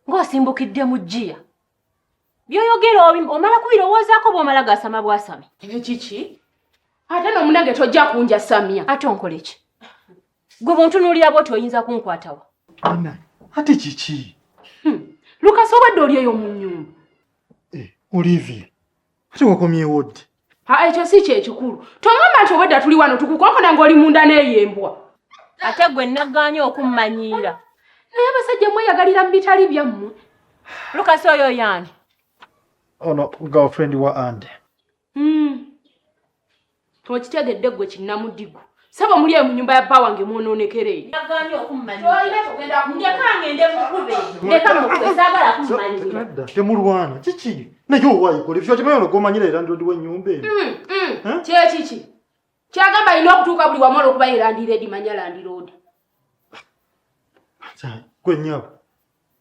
Ng'osimbukidde mu ggiya. By'oyogera omala kubirowoozaako bw'omala gasama bwasami. Ekiki? Ate n'omunange tojja kunjasamya. Ate onkole ki? Gwe bw'ontunuulira bw'oti oyinza kunkwatawa? Bannange, ate kiki? Lukasi obadde oli eyo mu nnyumba. Eh, Olivia, ate wakomyewo ddi? Ha, ekyo si kyekikulu. Tongamba nti obwedda tuli wano tukukonkona ng'oli munda n'eyo embwa. Ate gwe naggaanye okummanyiira. Naye abasajja mweyagalira mu bitali byammwe. Lukasi oyo yaani? Ono girlfriend wa Andy. Okitegedde ggwe kinnamudigu. Saba muli eyo mu nnyumba ya bba wange mwonoonekera eyo. Naggaanye okummanyiira. Tolina ky'ogenda Ndeka ngende mukube. Ndeka mukube, saagala kummanyiira. Nedda, temulwana. Kiki? Naye owaayi kola ebyo okimanyi ono gw'omanyira era landlord w'ennyumba eno. Eh? Kyekiki? Kyagamba alina okutuuka buli wamu olw'okuba ye landireedi manya landiroodi. Gwe nnyabo.